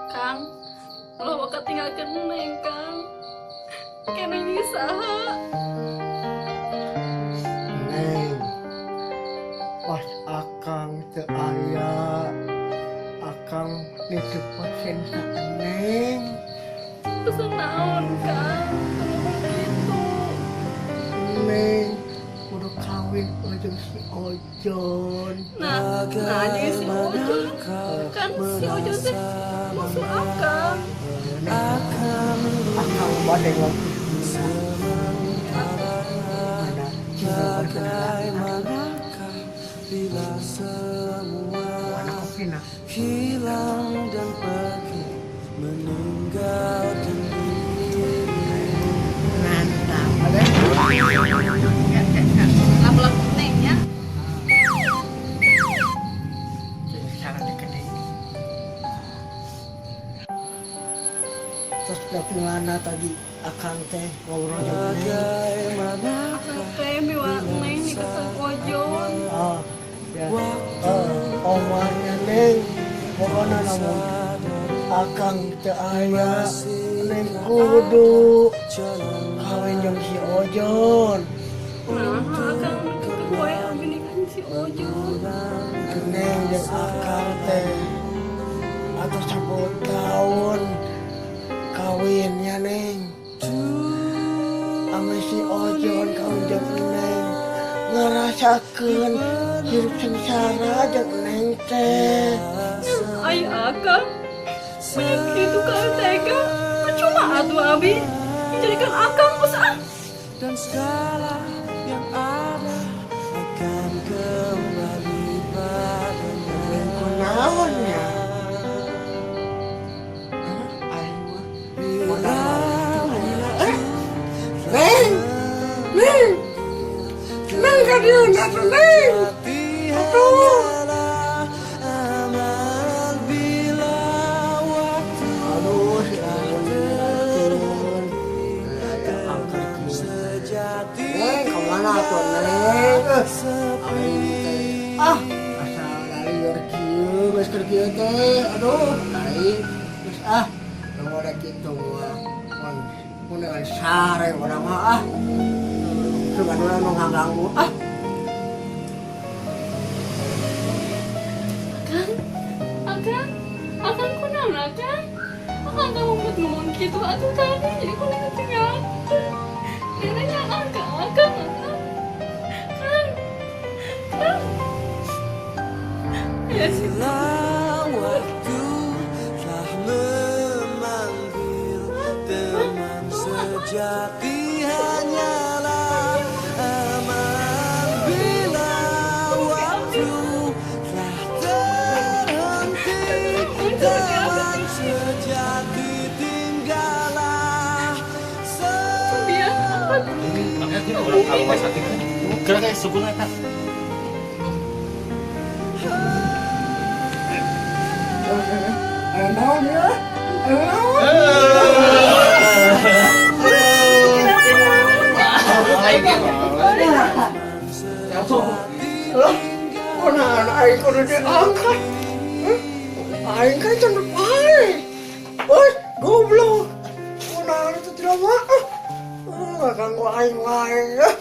Kang, ulah waka tinggalkeun Neng, Kang. Kene ini saha? Neng, pas Akang teu aya, Akang nitip pesen ka Neng. Pesen naon, Kang? Ngomong gitu. Neng kudu kawin jeung si Ojon. Nah, nah jadi si Ojon. Kan si Ojon teh musuh Akang. Neng, Akang bade ngopi. Mana cina berkenalan? Bila semua Mana kopina? Hilang dan pergi meninggalkan dirimu. Mantap, ada. Lap-lap Neng ya. Sangat gede. Terus dari mana tadi Akang teh ngobrol jeung Neng? Bagaimana Akang teh miwa Neng nikah sama Ojon. Oh, ya. Oh, omahnya Neng. Pokoknya lamun Akang teu aya, Neng kudu kawin jeung si Ojon. Nah, Akang kekeh wae abi nikah si Ojon. Neng jeung Akang teh atau 10 tahun kawinnya, Neng. Ame si Ojon kawin jeung Neng ngerasakeun hidup sengsara jeung Neng teh. Ai Akang punya gitu kan tega. Percuma atuh abi dijadikan Akang bos ah. Dan segala yang ada akan kembali padanya. Neng kunaon ya? Hah, aing mah modal. Eh, Neng, Neng, Neng, ka dieu atuh, Neng. Aduh. Amal bila waktu Aduh, si Amun racun. Ya, angker kieu. Sejati Neng, kemana tuh, Neng? Eh, aing teh. Ah, asal lieur kieu, geus keur kieu teh. Aduh, aing geus ah. Nu rek kitu mah. Mun mun dengan sare urang mah ah. Sugan urang nu ngaganggu ah. Akang, Akang, Akang kunaon, Akang? Akang kamu buat ngomong gitu atuh tadi, jadi aku neng tinggal. Neneknya Akang, Akang, Akang. Kang, Kang. Ya sih. Bila waktu telah memanggil teman sejati hanyalah aman bila waktu telah terhenti teman sejati tinggallah. Biar apa? Orang kalau rumah sakit kan kira kayak sukuna eta. Aya naon ya? Aya naon? Lah, kunaon aing kudu diangkat? Hah? Aing kan can pae. Oi, goblok. Kunaon itu tidak mah? Ah, ganggu aing wae. Ah.